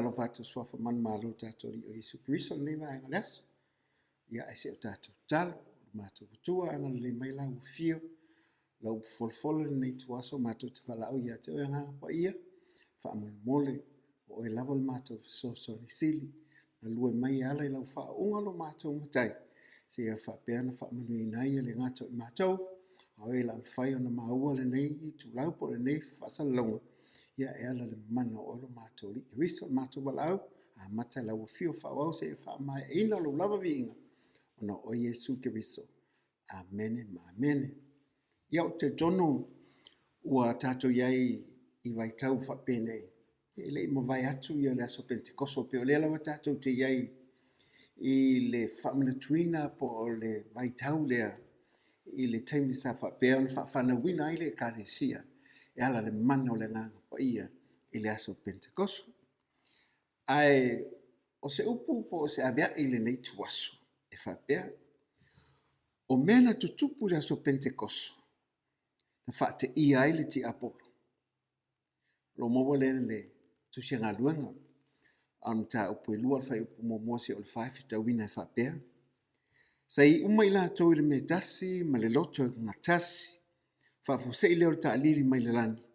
Talofa atu suafa manumalo o tatou Alii o Iesu Keriso i lenei vaega o le aso. Ia ae se o tatou tatalo, lo matou Atua agalelei mai lau afio, lau upu folafola i lenei ituaso matou te valaau ia te oe Agaga Paia, faamolemole o oe lava le matou fesoasoani sili, galue mai e ala i lau faauuga lo matou Matai, seia faapea ona faamanuiaina ai e le gata o i matou, a o e la mafai ona maua lenei itulau po o lenei faasalalauga, ia e ala i le mana o oe lo matou Alii Keriso, lo matou valaau, amata i lau afio faaauau seia faamaeaina lou lava viiga, ona o oe Iesu Keriso. Amene ma amene. Ia, ou te talitonu ua tatou i ai i vaitau faapenei, e le i mavae atu ia le aso Penetekoso, pei o lea lava tatou te i ai i le faamanatuina po o le vaitau lea i le taimi sa faapea ona faafanauina ai le Ekalesia e ala i le mana o le Agaga Paia i le aso Penetekoso. Ae o se upu po o se aveai i lenei ituaso e faapea, o mea na tutupu i le aso Penetekoso na faateia ai le tiapolo. O lo o maua lea i le Tusi a Galuega a o le mataupu e 2 le fuaiupu muamua seia oo i le 4 e faitauina e faapea, Sa i ai uma i latou i le mea e tasi ma le loto e gatasi, faafuasei lea o le taalili mai le lagi,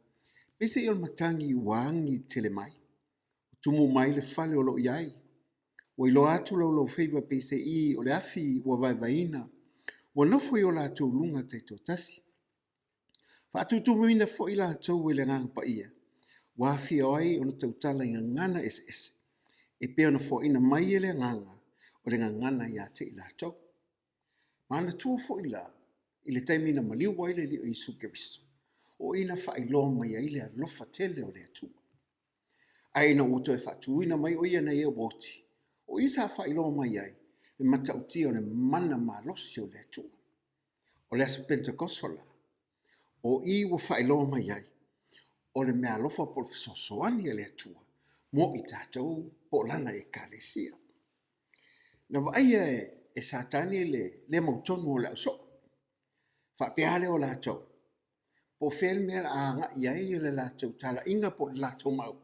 peiseai o le matagi ua agi tele mai, ua tumu mai le fale o lo o i ai. Ua iloa atu laulaufeiva peiseai o le afi ua vaevaeina, ua nofo i o latou luga taitoatasi. Faatutumuina foi latou e le Agaga Paia, ua afio ai ona tautala i gagana eseese, e pei ona foaina mai e le Agaga o le gagana ia te i latou. Manatua foi la, i le taimi na maliu ai le Alii o Iesu Keriso, o i na faailoa mai ai le alofa tele o le Atua. Ae ina ua toe faatuina mai o ia nei ua oti, o i sa faailoa mai ai le matautia o le mana malosi o le Atua. O le aso Penetekoso la, o i ua faailoa mai ai, o le meaalofa po o le fesoasoani a le Atua mo i tatou po o lana Ekalesia. Na vaaia e Satani le le mautonu o le ausoo, faapea lava lea o latou, po o fea le mea o le a agai ai le latou talaiga po o le latou mau,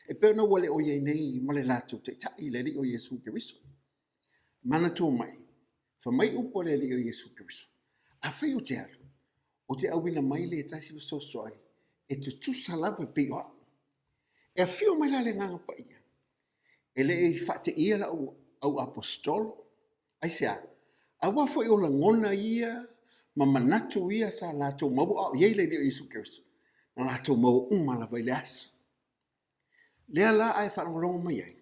e pei ona ua le o i ai nei ma le latou Taitai, le Alii o Iesu Keriso. Manatua mai, fai mai upu a le Alii o Iesu Keriso, afai ou te alu, ou te auina mai le tasi fesoasoani e tutusa lava e pei o au. E afio mai la le Agaga Paia, e le i faateia lau au aposetolo, aisea? Aua foi o lagona ia ma manatu ia sa latou maua a o i ai le Alii o Iesu Keriso, na latou maua uma lava i le aso. Lea la a e faalogologo mai ai,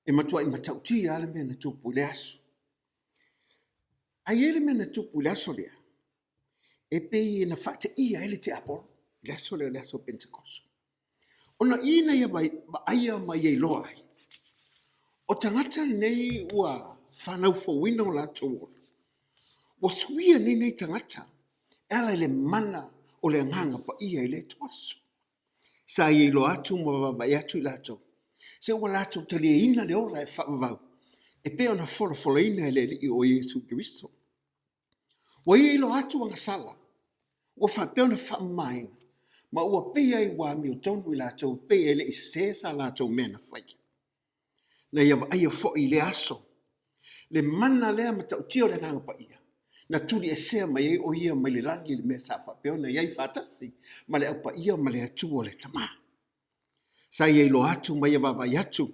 e matuai matautia lava le mea na tupu i le aso. Ae i ai le mea na tupu i le aso lea, e pei na faateia ai le tiapolo i le aso lea o le aso Penetekoso. Ona i ina ia vaaia ma ia iloa ai, o tagata nei ua fanau fouina o latou ola, ua suia nei nei tagata e ala i le mana o le Agaga Paia i lea ituaso. Sa ia iloa atu ma vaavaai atu i latou, se ua latou taliaina le ola e faavavau e pei ona folafolaina e le Alii o Iesu Keriso. Ua ia iloa atu agasala, ua faapea ona faamamaina, ma ua pei ai ua amiotonu i latou pei e le i sese sa latou mea na faia. Na ia vaaia foi i lea aso le mana lea matautia o le Agaga Paia, na tuliesea mai ai o ia mai le lagi i le mea sa faapea ona i ai faatasi ma le Au Paia ma le Atua le Tama. Sa ia iloa atu ma ia vaavaai atu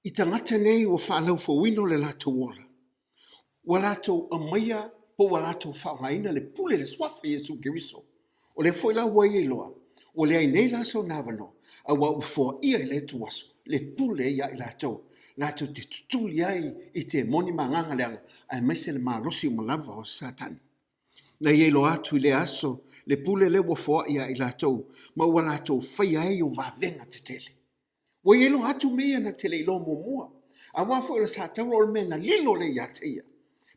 i tagata nei ua faalaufouina le latou ola, ua latou aumaia po ua latou faaaogaina le pule le suafa Iesu Keriso. O lea foi la ua ia iloa, ua leai nei la sona avanoa, aua ua foaia i lea ituaso le pule ia i latou, latou te tutuli ai i temoni ma agaga leaga, aemaise le malosi uma lava o Satani. Na ia iloa atu i lea aso le pule lea ua foai ia i latou, ma ua latou faia ai o vavega tetele. Ua ia iloa atu mea ia na te le iloa muamua. Aua foi o le satauro o le mea na lilo lea ia te ia.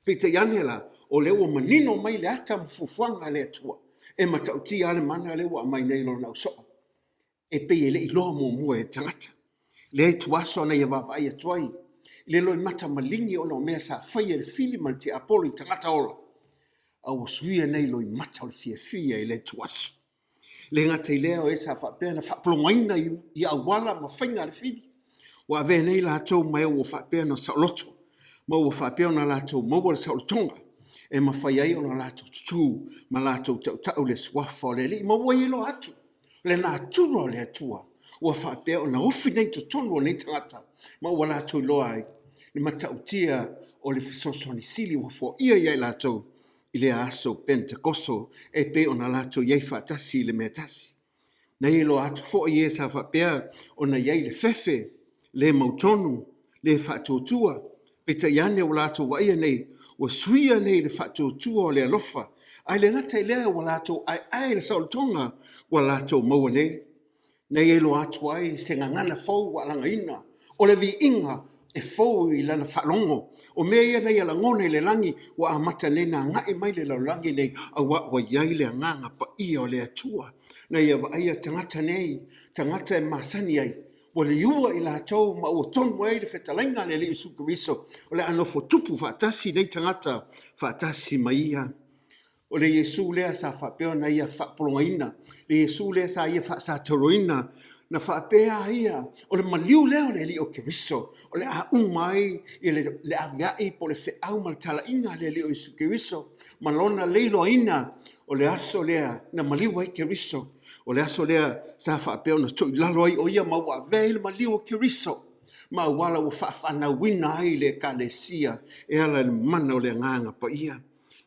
Peitai ane la, o lea ua manino mai le ata ma fuafuaga a le Atua, e matautia lava le mana lea ua aumai nei i lona ausoo, e pei e le i iloa muamua e tagata. Lea ituaso na ia vaavaai atu ai i le loimata maligi ona o mea sa faia e le fili ma le tiapolo i tagata ola, a ua suia nei loimata o le fiafia i lea ituaso. Le gata i lea o e sa faapea ona faapologaina i auala ma faiga a le fili, ua avea nei latou ma e ua faapea ona saoloto, ma ua faapea ona latou maua le saolotoga e mafai ai ona latou tutū ma latou tautau le Suafa o le Alii, ma ua iloa atu le natura o le Atua ua faapea ona ofi nei i totonu o nei tagata, ma ua latou iloa ai le matautia o le fesoasoani sili ua foaia ia i latou i lea aso Penetekoso e pei ona latou i ai faatasi i le mea tasi. Na ia iloa atu foi e sa faapea ona i ai le fefe le mautonu, le faatuatua, peitai ane ua latou vaaia nei, ua suia nei le faatuatua o le alofa, ae le gata i lea ua latou aeae i le saolotoga ua latou maua nei. Na ia iloa atu ai se gagana fou ua alagaina, o le viiga e fou i lana faalogo. O mea ia na ia lagona i le lagi, ua amata nei ona agai mai i le lalolagi nei, aua ua i ai le Agaga Paia o le Atua. Na ia vaaia tagata nei, tagata e masani ai, ua liua i latou ma ua tonu ai le fetalaiga a le Alii Iesu Keriso, o le a nofo tupu faatasi nei tagata faatasi ma ia. O le Iesu lea sa faapea ona ia faapologaina, le Iesu lea sa ia faasatoloina, na faapea a ia, o le maliu lea o le Alii o Keriso, o le a uma ai le aveai po o le feau ma le talaiga a le Alii o Iesu Keriso, ma lona leiloaina o le aso lea na maliu ai Keriso, o le aso lea sa faapea ona toilalo ai o ia ma ua avea ai le maliu o Keriso ma auala ua faafanauina ai le Ekalesia e ala i le mana o le Agaga Paia.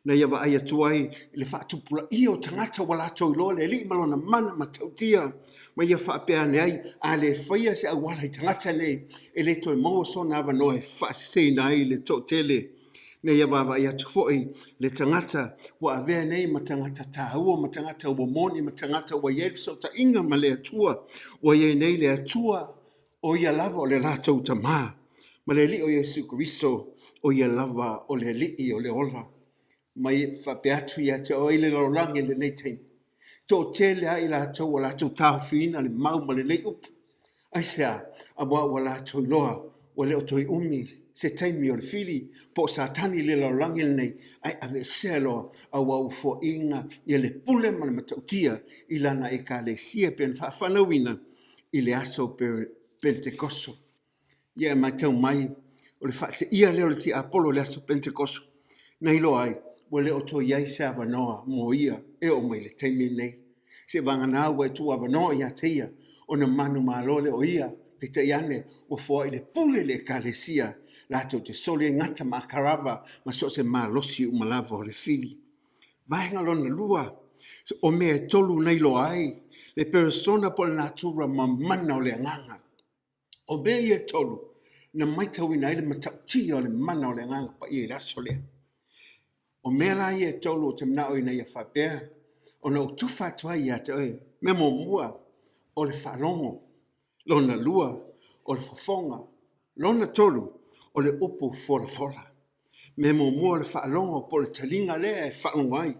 Na ia vaai atu ai i le faatupulaia o tagata ua latou iloa le Alii ma lona mana matautia, ma ia faapea ane ai, a le faia se auala i tagata nei, e le toe maua sona avanoa e faaseseina ai le toatele. Na ia vaavaai atu foi le tagata ua avea nei ma tagata taua ma tagata ua moni ma tagata ua i ai le fesootaiga ma le Atua, ua i ai nei le Atua o ia lava o le latou Tama, ma le Alii o Iesu Keriso, o ia lava o le Alii o le ola. Ma e faapea atu ia te oe i le lalolagi i lenei taimi, toatele lava i latou ua latou taofiina le mau ma lenei upu. Aisea? Aua ua latou iloa ua le o toe umi se taimi o le fili po o Satani i le lalolagi lenei, ae aveesea loa aua ua foaiina ia le pule ma le matautia i lana Ekalesia e pei ona faafanauina i le aso Penetekoso. Ia e matau mai, o le faateia lea o le tiapolo i le aso Penetekoso, na iloa ai ua le o toe i ai se avanoa mo ia e oo mai i le taimi lenei. Seiavagana ua e tuuavanoa ia te ia ona manumalo lea o ia, peitai ane ua foai le pule i le Ekalesia latou te soli ai gata ma akarava ma so o se malosi uma lava o le fili. Vaega lona lua, o mea e tolu na iloa ai le peresona po o le natura mamana o le agaga. O mea ia e tolu na matauina ai le matautia o le mana o le Agaga Paia i le aso lea. O mea la ia e tolu ou te manao ina ia faapea ona ou tufa atu ai ia te oe. Mea muamua, o le faalogo. Lona lua, o le fofoga. Lona tolu, o le upu folafola. Mea muamua o le faalogo po o le taliga lea e faalogo ai.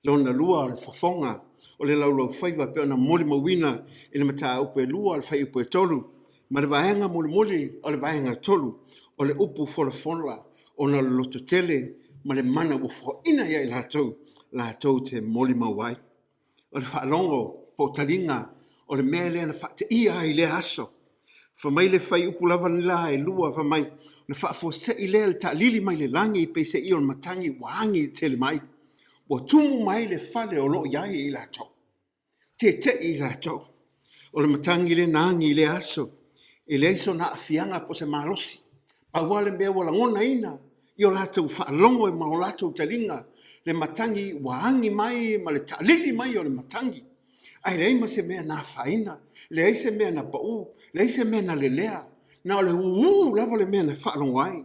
Lona lua o le fofoga, o le laulaufaiva e pei ona molimauina i le mataupu e lua o le fuaiupu e tolu ma le vaega mulimuli o le vaega e tolu, o le upu folafola ona o le lototele ma le mana ua foaina ia i latou, latou te molimau ai. O le faalogo po o taliga o le mea lea na faateia ai i lea aso. Fai mai le fuaiupu lava la e lua, fai mai, ona faafuasei lea le taalili mai le lagi pei se i o le matagi ua agi tele mai. Ua tumu mai le fale o lo o i ai i latou. Tete'i i latou. O le matagi lea na agi i lea aso, e leai sona aafiaga po o se malosi. Pau lava le mea ua lagonaina i o latou faalogo ma o latou taliga, le matagi ua agi mai ma le taalili mai o le matagi. Ae leai ma se mea na afaina, leai se mea na pau, leai se mea na lelea, na o le ū lava le mea na faalogo ai.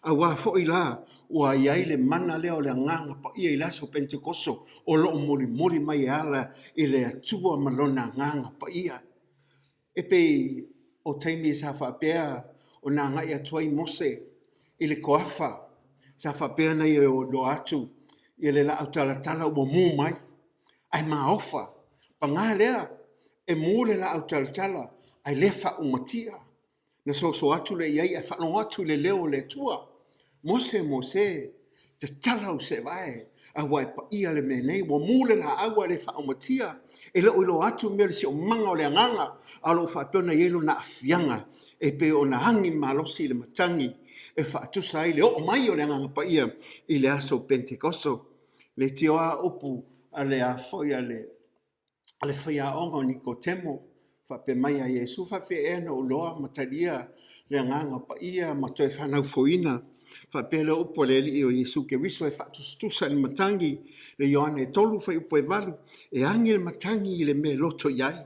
Aua foi la ua i ai le mana lea o le Agaga Paia i le aso Penetekoso o lo o molimoli mai e ala i le Atua ma Lona Agaga Paia. E pei o taimi sa faapea ona agai atu ai Mose i le toafa, sa faapea ona ia iloa atu i le laau talatala ua mu mai, ae maofa. Paga lea, e mu le laau talatala ae le faaumatia. Na soso atu lea i ai ae faalogo atu i le leo o le Atua, Mose, Mose! Tatala ou seevae, aua e paia le mea nei, ua mu le laau ae le faaomatia, e le o iloa atu mea o le siomaga o le agaga, a o lo o faapea ona i ai lona aafiaga e pei ona agi malosi le matagi e faatusa ai le oo mai o le Agaga Paia i le aso Penetekoso. Leitioa upu a le a foi a le a le faiaoga o Nikotemo, faapea mai ia Iesu, faapefea ea ona ou iloa ma talia le Agaga Paia ma toe fanau fouina? Faapea lea o upu a le Alii o Iesu Keriso e faatusatusa i le matagi, le Ioane 3 fuaiupu e 8, e agi le matagi i le mea e loto i ai,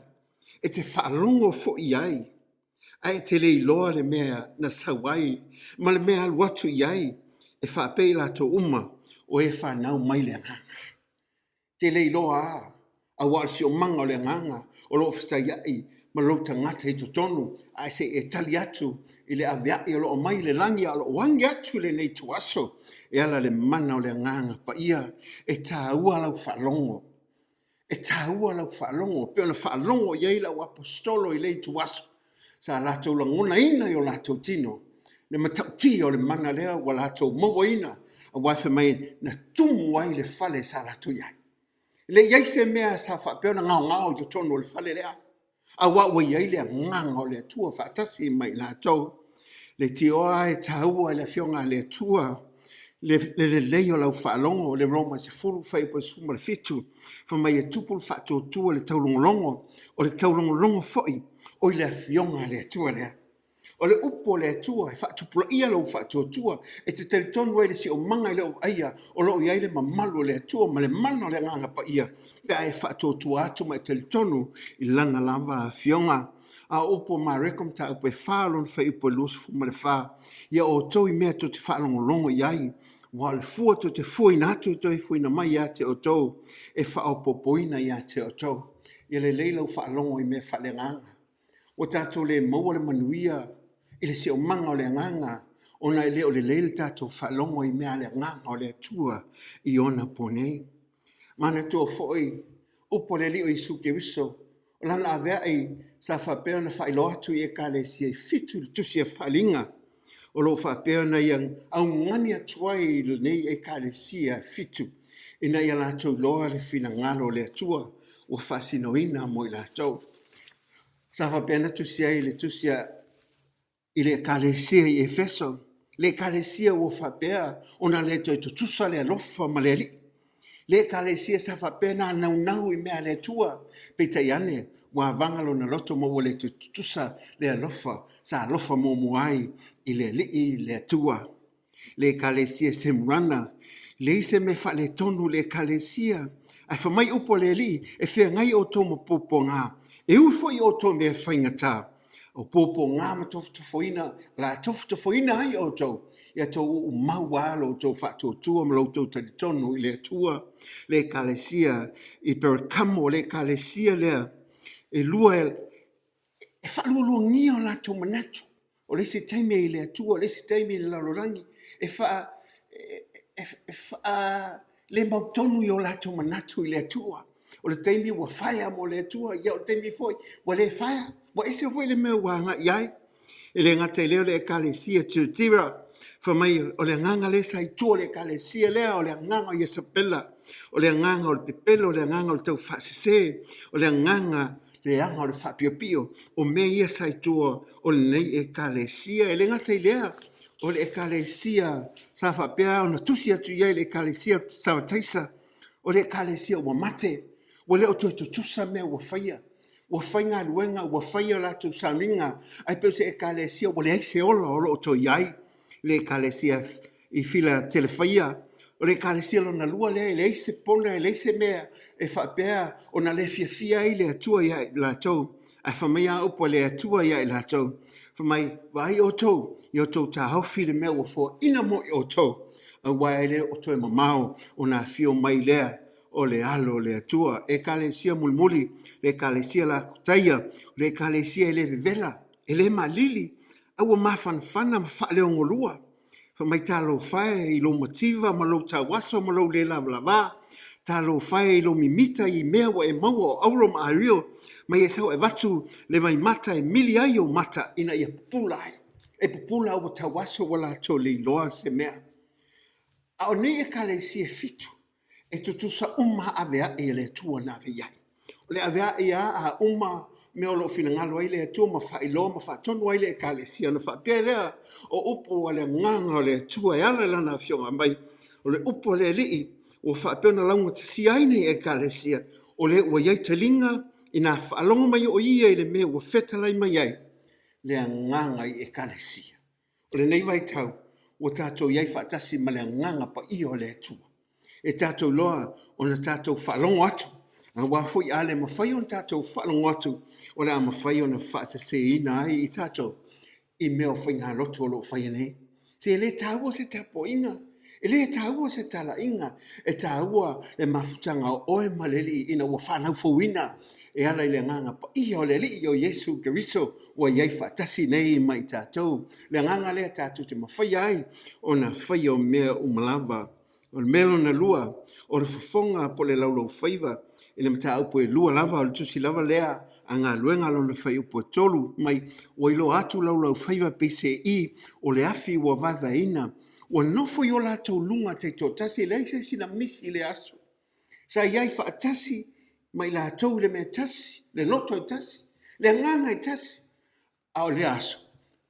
e te faalogo foi i ai, ae e te le iloa le mea na sau ai ma le mea e alu atu i ai, e faapea i latou uma o e fanau mai le Agaga. Te le iloa a, aua o le siomaga o le agaga o lo o fetaiai ma lou tagata i totonu, ae se i e tali atu i le avea'i o lo o aumai i le lagi a o lo o agi atu i lenei ituaso e ala i le mana o le Agaga Paia. E taua lau faalogo, e taua lau faalogo, e pei ona faalogo i ai le auaposeitolo i lea ituaso, sa latou lagonaina i o latou tino le matautia o le mana lea ua latou mauaina, aua fai mai na tumu ai le fale sa latou i ai. E le i i ai se mea sa faapea ona gaogao i totonu o le fale lea, aua ua i ai le Agaga o le Atua faatasi ma i latou. Leitioa e taua i le Afioga a le Atua le lelei o lau faalogo, le Roma 10 fuaiupu e 17, fai mai e tupu le faatuatua i le taulogologo, o le taulogologo foi o i le Afioga a le Atua lea. O le upu a le Atua e faatupulaia lou faatuatua, e te talitonu ai i le siomaga e le o vaaia o lo o i ai le mamalu o le Atua ma le mana o le Agaga Paia pe a e faatuatua atu ma e talitonu i Lana lava Afioga. A o upu a Mareko mataupu e 4 lona fuaiupu e 24, Ia outou i mea tou te faalogologo i ai, aua o le fua tou te fuaina atu e toe fuaina mai ia te outou, e faaopoopoina ia te outou. Ia lelei lau faalogo i mea faaleagaga. Ua tatou le maua le manuia i le siomaga o le agaga ona e le o lelei le tatou faalogo i mea a le agaga o le Atua i ona po nei. Manatua foi upu a le Alii o Iesu Keriso, o lana avea'i sa faapea ona faailoa atu i Ekalesia e fitu i le Tusi a Faaaliga, o lo o faapea ona ia augani atu ai i lenei Ekalesia e fitu, ina ia latou iloa le finagalo o le Atua ua faasinoina mo i latou. Sa faapea ona tusi ai i le tusi a i le Ekalesia i Efeso, le Ekalesia ua faapea ona le toe tutusa le alofa ma le Alii. Le Ekalesia sa faapea ona naunau i mea a le Atua, peitai ane ua avaga lona loto ma ua le toe tutusa le alofa sa alofa muamua ai i le Alii le Atua. Le Ekalesia Semurana, leai se mea faaletonu i le Ekalesia, ae fai mai upu a le Alii, e feagai outou ma puapuaga, e ui foi i outou mea faigata, o puapuaga ma tofotofoina, o le a tofotofoina ai outou, ia outou uumau lava lo outou faatuatua ma lo outou talitonu i le Atua. Le Ekalesia i Perakamo, le Ekalesia lea, e lua e faalualuagia o latou manatu, o le isi taimi e i le Atua, o le isi taimi i le lalolagi, e faa e faa le mautonu i o latou manatu i le Atua. O le taimi ua fire mo le Atua, ia o le taimi foi ua le fire, ua ese foi le mea ua agai i ai. E le gata i lea o le Ekalesia Tiatira, fai mai o le agaga lea sa i tua o le Ekalesia lea, o le agaga o Iesapela, o le agaga o le pepelo, o le agaga o le taufaasese, o le agaga leaga o le faapiopio, o mea ia sa i tua o lenei Ekalesia. E le gata i lea, o le Ekalesia sa faapea ona tusi atu i ai i le Ekalesia Sarataisa, o le Ekalesia ua mate, ua le o toe tutusa mea ua faia, ua faigaluega, ua fai a latou sauniga, ae pei o se Ekalesia ua leai se ola o lo o toe i ai. Le Ekalesia i Filatelefaia, o le Ekalesia lona lua lea e leai se pona, e leai se mea e faapea ona le fiafia ai le Atua ia i latou. Ae fai mai lava upu a le Atua ia i latou, fai mai, vaai outou, ia outou taofi le mea ua foaina mo i outou, aua e le o toe mamao ona afio mai lea o le Alo o le Atua. Ekalesia mulimuli, le Ekalesia Lakotaia, o le Ekalesia e le vevela, e le maalili, a ua mafanafana ma faaleogolua. Fai mai, talofa e i lou mativa ma lou tauaso ma lou le lavalava, talofa e i lou mimita i mea ua e maua o auro ma ario, mai e sau e avatu le vaimata e mili ai ou mata ina ia pupula ai. E pupula a ua tauaso ua latou le iloa se mea. A o nei Ekalesia e fitu, e tutusa uma aveaʻi a le Atua na ave i ai. O le aveaʻi a a uma mea o lo o finagalo ai le Atua ma faailoa ma faatonu ai le Ekalesia. Ona faapea lea o upu a le Agaga o le Atua e ala i Lana Afioga mai, o le upu a le Alii ua faapea ona laugatasia ai nei Ekalesia, o lea ua i ai taliga ina faalogo mai o Ia i le mea ua fetalai mai ai le Agaga i Ekalesia. O lenei vaitau, ua tatou i ai faatasi ma le Agaga Paia o le Atua. E tatou iloa ona tatou faalogo atu, aua foi a le mafai ona tatou faalogo atu, o le a mafai ona faaseseina ai i tatou i mea o faigalotu o lo o faia nei. Se e le taua se tapuaiga, e le taua se talaiga, e taua le mafutaga o oe ma le Alii ina ua fanau fouina e ala i le Agaga Paia o le Alii o Iesu Keriso ua i ai faatasi nei ma i tatou. Le agaga lea tatou te mafaia ai ona faia o mea uma lava. O le mea lona lua, o le fofoga po o le laulaufaiva i le mataupu e lua lava, o le tusi lava lea a Galuega lona fuaiupu e 3 mai, ua iloa atu laulaufaiva peiseai o le afi ua vaevaeina, ua nofo i o latou luga taitoatasi, e leai se isi na misi i lea aso. Sa i ai faatasi ma i latou i le mea e tasi, le loto e tasi, le agaga e tasi, a o lea aso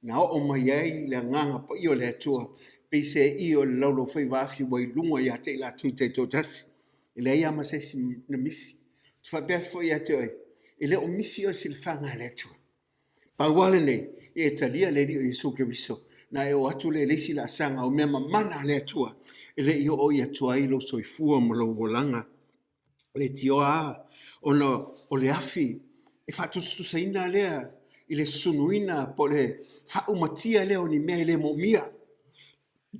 na oo mai ai le Agaga Paia o le Atua, peiseai o le laulaufaiva afi ua i luga ia te i latou taitoatasi, e leai lava ma se isi na misi. Ou te faapea atu foi ia te oe, e le o misi oe i le silafaga a le Atua. Pau lava lenei, ia e talia le Alii o Iesu Keriso, ona e oo atu lea i le isi laasaga o mea mamana a le Atua e le i oo i atu ai lou soifua ma lou olaga. Leitioa a, ona o le afi e faatusatusaina lea i le susunuina po o le faaumatia lea o ni mea e le moomia.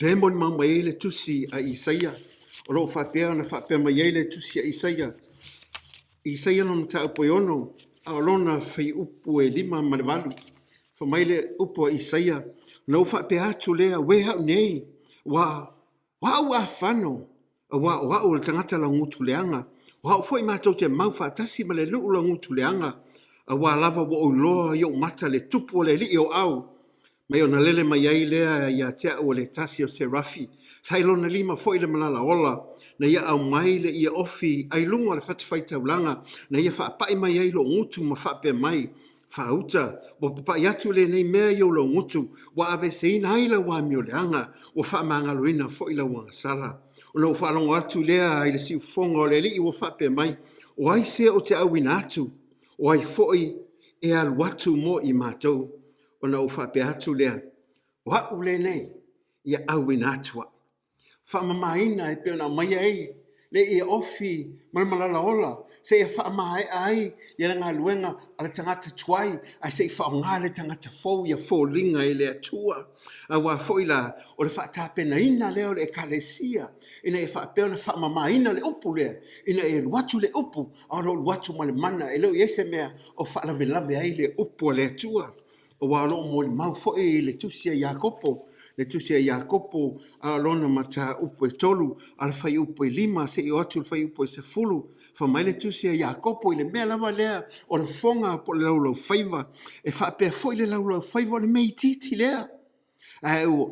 Lea e molimau mai ai le tusi a Isaia, o lo o faapea ona faapea mai ai le tusi a Isaia, Isaia lona mataupu e 6, a o lona fuaiupu e 5 ma le 8. Fai mai le upu a Isaia, Ona ou faapea atu lea, uē au nei, ua O au afano, aua o au o le tagata laugutu leaga, o au foi matou te mau faatasi ma le nuu laugutu leaga, aua lava ua ou iloa i ou mata le tupu o le alii o au, mai ona lele mai ai lea ia te au o le tasi o Serafi, sa i lona lima foi le malala ola, na ia aumai le ia ofi ai luga o le fatafaitaulaga, na ia faapai mai ai lou gutu ma faapea mai, Faauta, ua papai atu lenei mea i ou laugutu, ua aveeseina ai lau amioleaga, ua faamagaloina foi lau agasala. Ona ou faalogo atu lea i le siufofoga o le Alii ua faapea mai, O ai se ou te auina atu? O ai foi e alu atu mo i matou? Ona ou faapea atu lea, O au lenei, ia auina atu au. faamamaina e pei ona aumaia ai le ie ofi ma le malala ola seia faamaea ai ia le galuega a le tagata tuai ae se i faaaoga le tagata fou ia foliga i le Atua. Aua foi la o le faatapenaina lea o le Ekalesia ina ia faapea ona faamamaina le upu lea ina ia alu atu le upu a o lo o alu atu ma le mana e le o i ai se mea o faalavelave ai le upu a le Atua. Aua o lo o molimau foi le tusi a Iakopo, le tusi a Iakopo a o lona mataupu e 3, a o le fuaiupu e 5 seia oo atu i le fuaiupu e 10, fai mai le tusi a Iakopo i le mea lava lea o le fofoga po o le laulaufaiva, e faapea foi le laulaufaiva o le mea itiiti lea, ae ua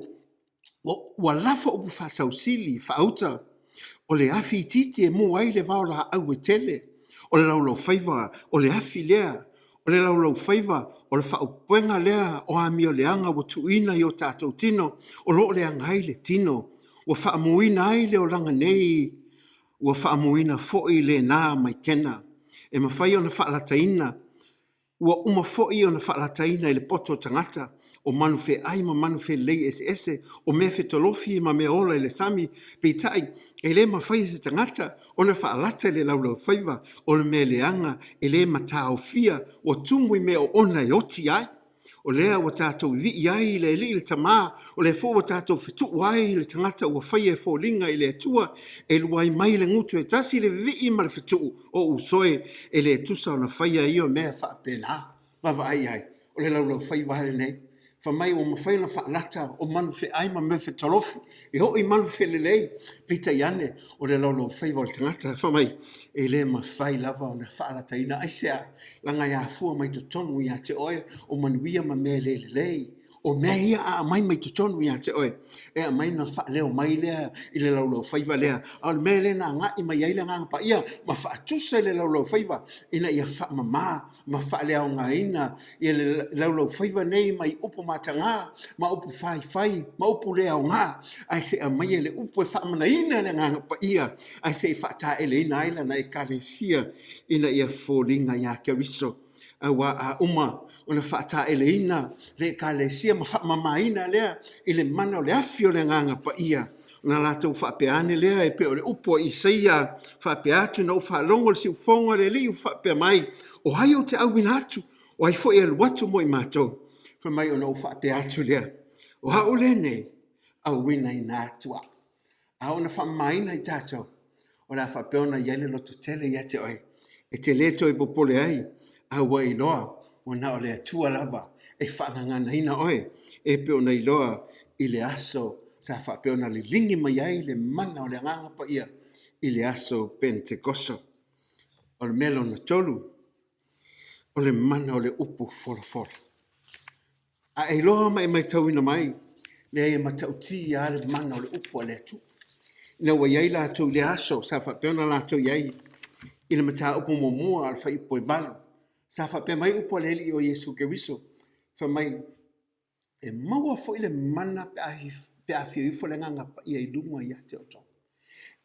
Ua lafo upu faasausili, faauta, o le afi itiiti e mu ai le vao laau e tele. O le laulaufaiva o le afi lea. O le laulaufaiva o le faaupega lea o amioleaga ua tuuina i o tatou tino, o lo o leaga ai le tino. Ua faamuina ai le olaga nei, ua faamuina foi lena maikena. E mafai ona faalataina Ua uma foi ona faalataina i le poto o tagata, o manu feai ma manu felelei eseese, o mea fetolofi ma mea ola i le sami, peitai, e le mafai e se tagata ona faalata i le laulaufaiva o le mea leaga e le mataofia ua tumu i mea oona e oti ai. O lea ua tatou vivii ai i le Alii le Tama, o lea foi ua tatou fetuu ai i le tagata ua faia e foliga i le Atua, e lua ai mai le gutu e tasi le vivii ma le fetuu, o uso e, e le tusa ona faia ia mea faapena. Vaavaai i ai, o le laulaufaiva lava lenei. Fai mai ua mafai ona faalata o manu feai ma mea fetolofi, e oo i manu felelei, peitai ane, o le laulaufaiva o le tagata, fai mai, e le mafai lava ona faalataina. Aisea? Leaga e afua mai totonu ia te oe o manuia ma mea le lelei. O mea ia a aumai mai totonu ia te oe, e aumai ona faaleo mai lea i le laulaufaiva lea. A o le mea lea na agai mai ai le Agaga Paia ma faatusa i le laulaufaiva ina ia faamama ma faaleaogaina ia le laulaufaiva nei mai upu mataga ma upu faifai ma upu le aoga, ae se i aumaia le upu e faamanaina le Agaga Paia, ae se i faataeleina ai lana Ekalesia ina ia foliga ia Keriso. Aua a uma ona faataeleina le Ekalesia ma faamamaina lea i le mana o le afi o le Agaga Paia, ona latou faapea ane lea e pei o le upu a Isaia, faapea atu, Na ou faalogo i le siufofoga o le Alii ua faapea mai, O ai ou te auina atu? O ai foi e alu atu mo i matou? Fai mai ona ou faapea atu lea, O au lenei, auinaina atu au. A oo ina faamamaina i tatou, o le a faapea ona i ai le lototele ia te oe, e te le toe popole ai, a ua iloa ua na o le Atua lava e faagaganaina oe, e pei ona iloa i le aso sa faapea ona liligi mai ai le mana o le Agaga Paia i le aso Penetekoso. O le mea lona tolu, o le mana o le upu folafola. A e iloa ma e matauina mai, leai e matautia lava le mana o le upu a le Atua. Ina ua i ai latou i le aso sa faapea ona latou i ai i le mataupu muamua a le fuaiupu e 8, sa faapea mai upu a le Alii o Iesu Keriso, fai mai, e maua foi le mana pe a afio ifo le Agaga Paia i luga ia te outou.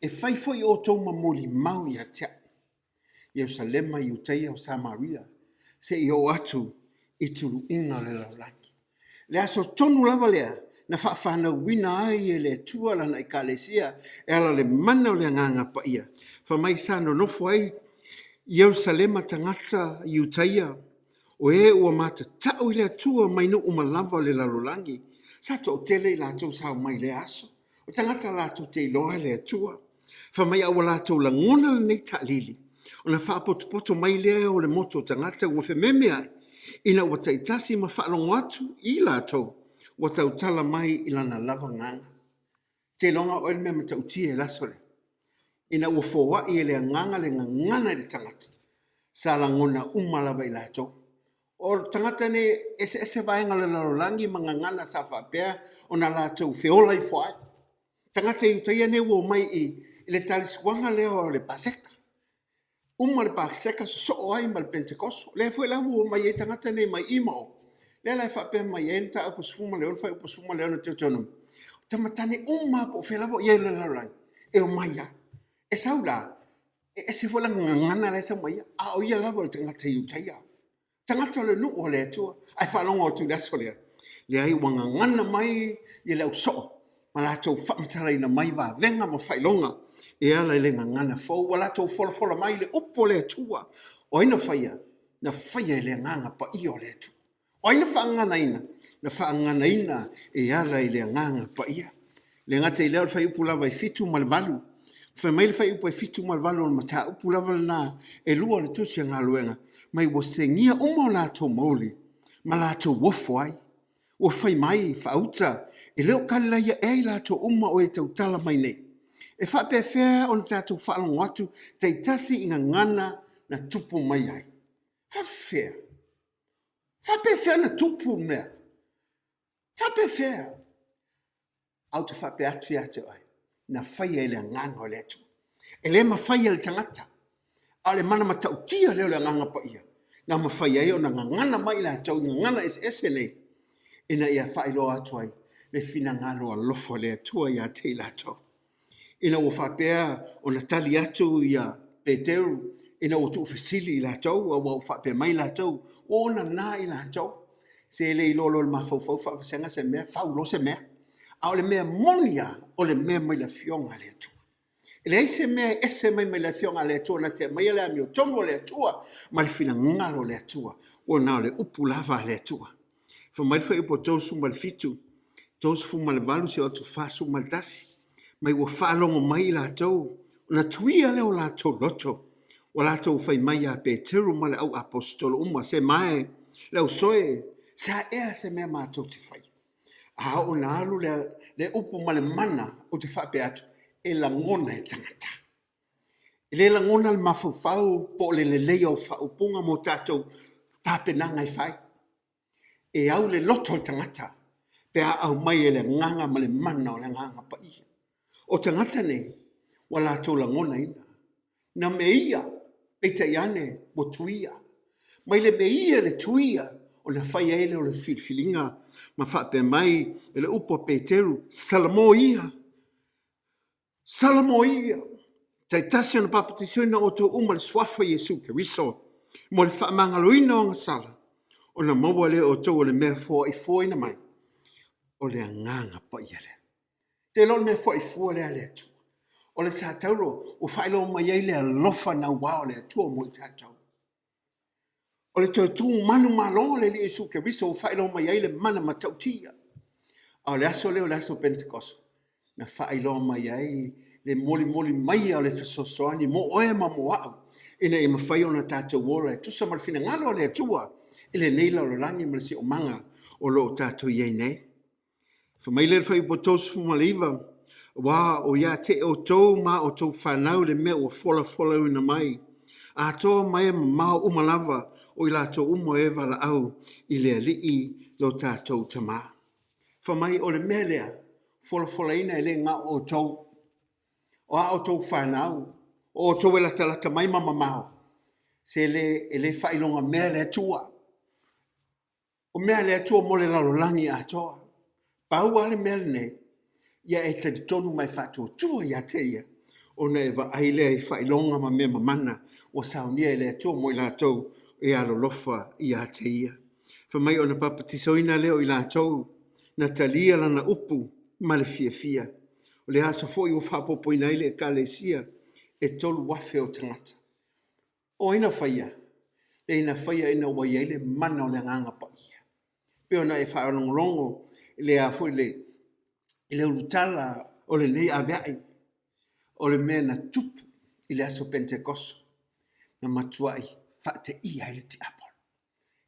E fai foi outou ma molimau ia te au. Ierusalema, Iutaia, o Samaria, seia oo atu i tuluiga o le lalolagi. Le aso tonu lava lea na faafanauina ai e le Atua lana Ekalesia e ala i le mana o le Agaga Paia, fai mai sa nonofo ai Ierusalema tagata Iutaia, o e ua matatau i le Atua mai nuu uma lava o le lalolagi. Sa toatele i latou sa omai i lea aso, o tagata latou te iloa le Atua. Fai mai a ua latou lagona lenei taalili, ona faapotopoto mai lea o le motu o tagata ua fememeai, ina ua taitasi ma faalogo atu i latou ua tautala mai i lana lava agaga. Te iloga oe le mea matautia i le aso lea, ina ua foai e le agaga le gagana i le tagata, sa lagona uma lava i latou. O tagata nei e eseese vaega o le lalolagi ma gagana sa faapea ona latou feola ifo ai. Tagata Iutaia nei ua omai i le talisuaga lea o le Paseka. Uma le Paseka sosoo ai ma le Penetekoso. Lea foi la ua omai ai tagata nei mai i ma o. Lea la e faapea mai ai le mataupu 16, fuaiupu 16 o le Deuteronomy. O tamatane uma lava po o fea lava o i ai o le lalolagi, e omai lava. E sau la, e ese foi lana gagana la e sau ma ia, a o ia lava o le tagata Iutaia. Tagata o le nuu o le Atua, ae faalogo atu i le aso lea, leai ua gagana mai ia le ausoo ma latou faamatalaina mai vavega ma faailoga e ala i le gagana fou. Ua latou folafola mai le upu a le Atua. O ai na faia? Na faia e le Agaga Paia o le Atua. O ai na faagaganaina? Na faagaganaina e ala i le Agaga Paia. Le gata i lea o le fuaiupu lava e 7 ma le 8. Fai mai le fuaiupu e 7 ma le 8 o le mataupu lava lena e lua o le tusi a galuega, mai ua segia uma o latou mouli ma latou ofo ai. Ua fai mai faauta, e le o Kalilaia ea i latou uma o e tautala mai nei? E faapefea ona tatou faalogo atu taitasi i gagana na tupu mai ai? Faapefea? Faapefea na tupu mea? Faapefea? A ou te faapea atu ia te oe, na faia e le Agaga o le Atua. E le mafai e le tagata, a o le mana matautia lea o le Agaga Paia, na mafai ai ona gagana mai i latou i gagana eseese nei, ina ia faailoa atu ai le finagalo alofa o le Atua ia te i latou. Ina ua faapea ona tali atu ia Peteru ina ua tuufesili i latou, aua ua faapea mai latou, ua onana i latou, se le iloa loa e le mafaufau faavasega se mea, fau loa se mea. A o le mea moni lava, o le mea mai le Afioga a le Atua. E leai se mea e ese mai mai le Afioga a le Atua na te aumaia le amiotonu a le Atua ma le finagalo o le Atua, ua na o le upu lava a le Atua. Fai mai le fuaiupu 37, 38 seia oo atu 41, mai ua faalogo mai i latou, ona tuia lea o latou loto, ua latou fai mai ia Peteru ma le au aposetolo uma, Se mae, le ausoe, se a ea se mea matou te faia? A oo ina alu le, le upu ma le mana, ou te faapea atu, e lagona e tagata. E le lagona le mafaufau po o le lelei o faaupuga mo tatou tapenaga e fai. E au le loto o le tagata. Pe a aumai e le agaga ma le mana o le Agaga Paia. O tagata nei, ua latou lagonaina, na meia, peitai ane, ua tuia. Mai le meia le tuia, ona fai ai lea o le filifiliga ma faapea mai e le upu a Peteru, Salamo ia, Salamo ia, taitasi ona papatisoina outou uma i le suafa o Iesu Keriso, mo le faamagaloina o agasala, ona maua lea e outou o le mea foaifuaina mai, o le Agaga Paia lea. Te iloa o le mea foaifua lea a le Atua. O le satauro ua faailoa mai ai le alofa naua o le Atua mo i tatou. O le toe tu manumalo o le Alii Iesu Keriso ua faailoa mai ai le mana matautia. A o le aso lea o le aso Pentekoso, na faailoa mai ai le molimoli maia o le fesoasoani mo oe ma mo au, ina ia mafai ona tatou ola e tusa ma le finagalo o le Atua i lenei lalolagi ma le siosiomaga o lo o tatou i ai nei. Fai mai lea i le fuaiupu 39, Aua o ia te outou ma outou fanau le mea ua folafolauina mai, atoa ma e mamao uma lava o i latou uma e valaau i le Alii lo tatou Tama. Fai mai o le mea lea, folafolaina e le na o outou, o a outou fanau, o outou e latalata mai ma mamao, se le, e le faailoga mea le Atua. O mea a le Atua mo le lalolagi atoa. Pau lava le mea lenei, ia e talitonu ma e faatuatua ia te ia, ona e vaai lea i faailoga ma mea mamana ua saunia e le Atua mo i latou e alolofa ia te ia. Fai mai ona papatisoina lea o i latou na talia lana upu ma le fiafia. O le aso foi ua faaopoopoina ai le Ekalesia e 3,000 o tagata. O ai na faia? Leai na faia ina ua i ai le mana o le Agaga Paia. Pei ona e faalogologo i le a foi le i le ulutala o lenei aveai, o le mea na tupu i le aso Pentekoso, na matuai faateia ai le tiapolo.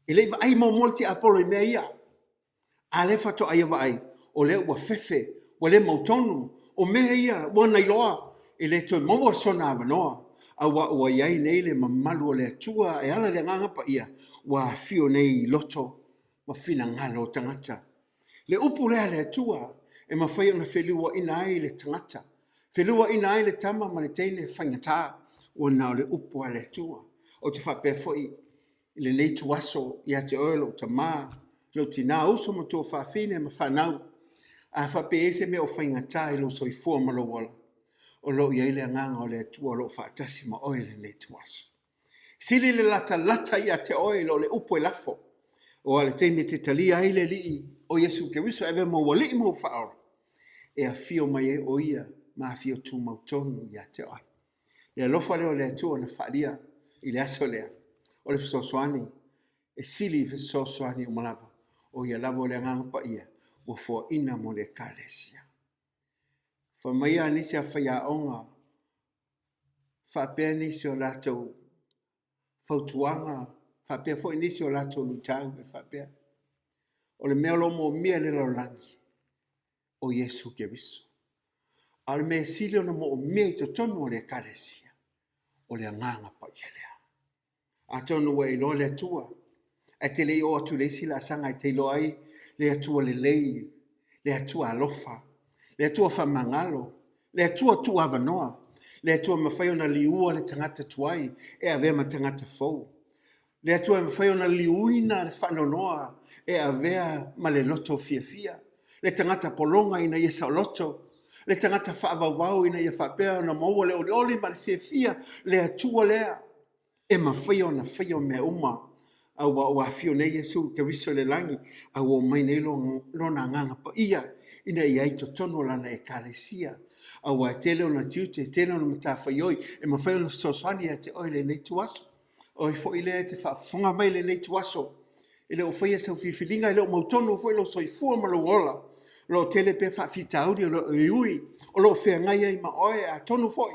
E le i vaai muamua le tiapolo i mea ia, a lea faatoa ia vaai, o lea ua fefe, ua le mautonu, o mea ia ua na iloa, e le toe maua sona avanoa, aua ua i ai nei le mamalu o le Atua e ala i le Agaga Paia, ua afio nei i loto ma finagalo o tagata. Le upu lea a le Atua e mafai ona feliuaina ai le tagata, feliuaina ai le tama ma le teine faigata, ua na o le upu a le Atua. Ou te faapea foi i lenei ituaso ia te oe lou tama, lou tinā, uso ma tuafafine ma fanau, a faapea e i ai se mea o faigata i lou soifua ma lou ola, o lo o i ai le Agaga o le Atua o lo o faatasi ma oe i lenei ituaso. Sili le latalata ia te oe i lo le upu e lafo, aua o le taimi e te talia ai le Alii o Iesu Keriso e avea ma ou Alii ma ou Faaola, e afio mai ai o Ia ma afio tumau tonu ia te oe. Le alofa lea o le Atua na faaalia i le aso lea, o le fesoasoani e sili i fesoasoani uma lava, o ia lava o le Agaga Paia ua foaina mo le Ekalesia. Fai mai a nisi a faiaoga faapea nisi o latou fautuaga, faapea foi nisi o latou luitau e faapea, o le mea o lo o moomia e le lalolagi, o Iesu Keriso. A o le mea e sili ona moomia i totonu o le Ekalesia, o le Agaga Paia lea. Atonu ua e iloa le Atua, ae te le i oo atu i le isi laasaga e te iloa ai le Atua lelei, le Atua alofa, le Atua faamagalo, le Atua tuuavanoa, le Atua e mafai ona liua le tagata tuai e avea ma tagata fou, le Atua e mafai ona liuina le faanoanoa e avea ma le loto fiafia, le tagata pologa ina ia saoloto, le tagata faavauvau ina ia faapea ona maua le olioli ma le fiafia, le Atua lea e mafai ona faia mea uma, aua ua afio nei Iesu Keriso i le lagi, a ua omai nei Lona Agaga Paia ina ia i totonu o Lana Ekalesia. Aua e tele ona tiute, e tele ona matafaioi, e mafai ona fesoasoani ia te oe i lenei ituaso. O ai foi lea e te faafofoga mai i lenei ituaso, e le o faia sau filifiliga, e le o mautonu foi lou soifua ma lou ola, o lo o tele pea faafitauli o lo o e ui, o lo o feagai ai ma oe, atonu foi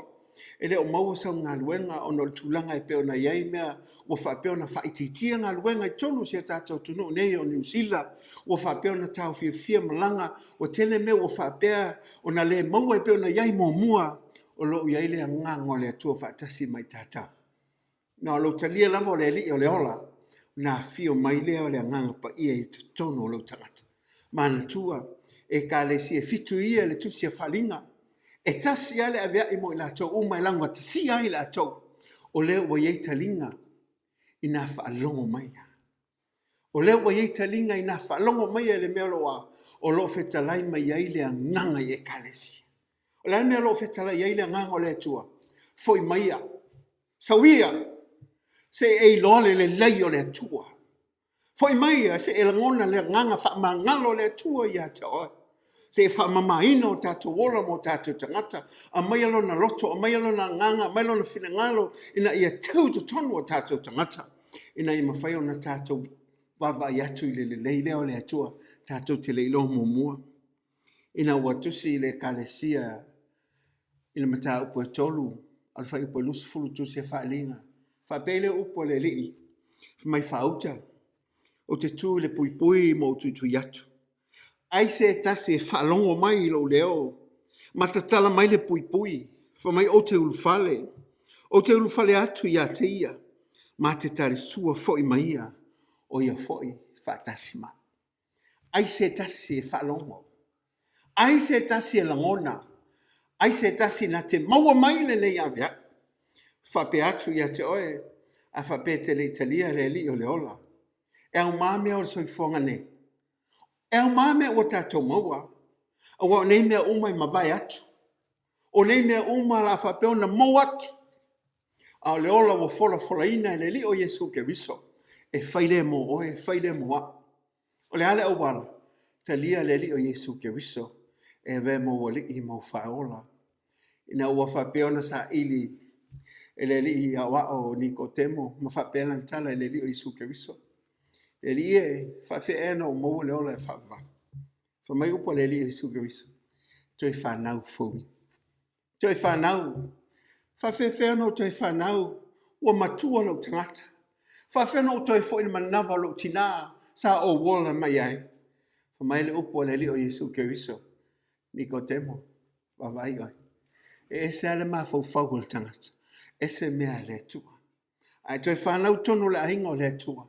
e le o maua sau galuega ona o le tulaga e pei ona i ai mea ua faapea ona faaitiitia galuega i totonu o si o tatou atunuu nei o Niu Sila, ua faapea ona taofiofia malaga, ua tele mea ua faapea ona le maua e pei ona i ai muamua, o lo o i ai le Agaga o le Atua faatasi ma i tatou. Na o lou talia lava o le Alii o le ola, ona afio mai lea o le Agaga Paia i totonu o lou tagata. Manatua, Ekalesia e fitu ia le Tusi a Faaliga. E tasi lava le aveai mo i latou uma e laugatasia ai i latou, o lea ua i ai taliga ina faalogo mai. O lea ua i ai taliga ina faalogo mai i le mea o lo o fetalai mai ai le agaga i Ekalesia. O le a le mea o lo o fetalai ai le agaga o le Atua? Foi maia, sauia, se i e iloa le lelei o le Atua. Foi maia se i e lagona le agaga faamagalo o le Atua ia te oe. Se i faamamaina o tatou ola ma o tatou tagata. Aumaia lona loto, aumaia lona agaga, aumaia lona finagalo ina ia teu i totonu o tatou tagata, ina ia mafai ona tatou vaavaai atu i le lelei lea o le Atua tatou te le iloa muamua. Ina ua tusi i le Ekalesia i le mataupu e 3 a o le fuaiupu e 20 tusi e faaaliga, faapea lea upu a le Alii, fai mai faauta, ou te tu i le puipui ma ou tuitui atu. Ai se tasi e faalogo mai i lou leo ma tatala mai le puipui, fai mai ou te ulufale, ou te ulufale atu ia te ia, ma te talisua foi ma ia, o ia foi faatasi ma au. Ai se tasi e faalogo, ai se tasi e lagona, ai se tasi na te maua mai lenei aveai. Faapea atu ia te oe, a faapea e te le i talia le Alii o le ola, e aumā mea o le soifuaga nei? E aumā mea ua tatou maua? Aua o nei mea uma e mavae atu. O nei mea uma o le a faapea ona mou atu. A o le ola ua folafolaina e le Alii o Iesu Keriso, e fai lea mo oe, e fai lea mo au. O le a le auala? Talia le Alii o Iesu Keriso e avea ma ou Alii ma ou Faaola. Ina ua faapea ona saili e le alii aoao o Nikotemo ma faapea lana tala i le Alii o Iesu Keriso, Le Alii e, faapefea ea ona ou maua le ola e faavavau? Fai mai upu a le Alii Iesu Keriso, toe fanau fou. Toe fanau. Faapefea ona ou toe fanau? Ua matua lou tagata. Faapefea ona ou toe foi i le manava o lou tinā sa ou ola mai ai? Fai mai le upu a le Alii o Iesu Keriso, Nikotemo, vaavaai oe, e ese lava le mafaufau o le tagata, ese mea a le Atua. A e toe fanau i totonu o le aiga o le Atua,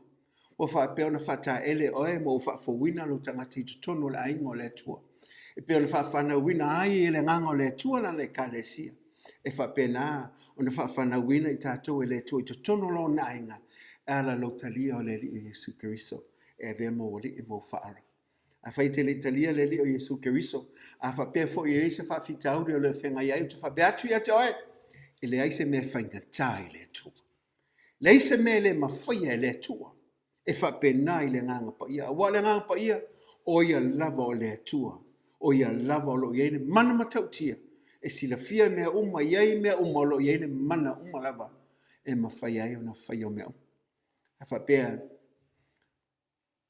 ua faapea ona faataele oe ma ua faafouina lou tagata i totonu o le aiga o le Atua. E pei ona faafanauina ai e le Agaga o le Atua Lana Ekalesia, e faapena ona faafanauina i tatou e le Atua i totonu o Lona aiga, e ala i lou talia o le Alii Iesu Keriso e avea ma ou Alii ma ou Faaola. Afai e te le i talia le Alii o Iesu Keriso, a faapea foi e i ai se faafitauli o lo o feagai ai, ou te faapea atu ia te oe, e leai se mea e faigata i le Atua. Leai se mea e le mafaia e le Atua. E faapena i le Agaga Paia. Aua o le Agaga Paia, o ia lava o le Atua. O ia lava o lo o i ai le mana matautia e silafia mea uma, e i ai mea uma o lo o i ai le mana uma lava e mafai ai ona faia mea uma. A faapea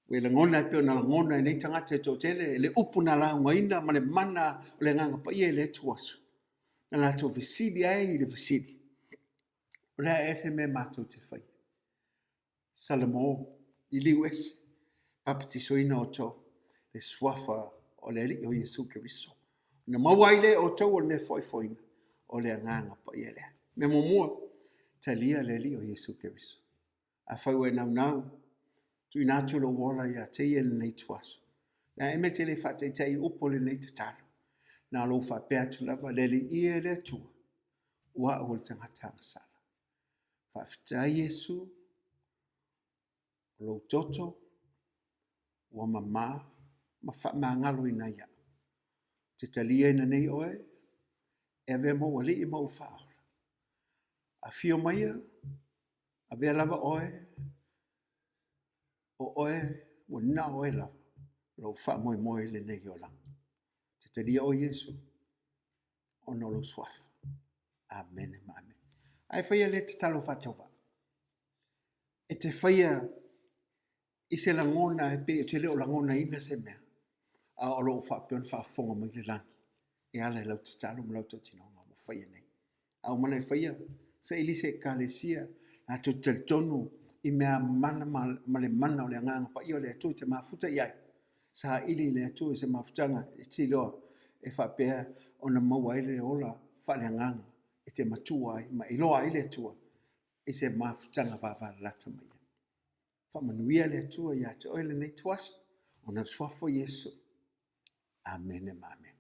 ua e lagona e pei ona lagona e nei tagata e toatele le upu na laugaina ma le mana o le Agaga Paia i le atu aso, na latou fesili ai i le fesili, o le a ea se mea matou te faia? Salamo, liliu ese, papatisoina outou le suafa o le Alii o Iesu Keriso. Na maua ai lea e outou o le mea foefoeina, o le Agaga Paia lea. Mea muamua, talia le Alii o Iesu Keriso. Afai ua e naunau, tuuina atu lou ola ia te ia i lenei ituaso. Le a ea mea e te le faataitai i upu o lenei tatalo? Na o lou faapea atu lava, Le Alii e le Atua, o au o le tagata agasala. Faafetai Iesu, o lou toto ua mama ma faamagaloina ai au. Ou te taliaina nei oe, e avea ma ou Alii ma ou Faaola. Afio maia, avea lava oe, o oe ua na o oe lava lou faamoemoe i lenei olaga. Ou te talia oe Iesu, ona o lou suafa. Amene ma amene. Ae faia lea tatalo faatauvaa. E te faia i se lagona e pei e te le o lagonaina se mea, a o lo o faapea ona faafofoga mai le lagi e ala i lau tatalo ma lau tautinoga ua faia nei. A uma ona e faia, saili se ekalesia latou te talitonu i mea mana ma le mana o le Agaga Paia o le Atua e te mafuta i ai. Saili i le Atua i se mafutaga e te iloa e faapea ona maua ai le ola faaleagaga e te matua ai ma iloa ai le Atua i se mafutaga vavalalata mai ai. Faamanuia le Atua ia te oe lenei ituaso. Ona o le Suafa o Iesu. Amene ma amene.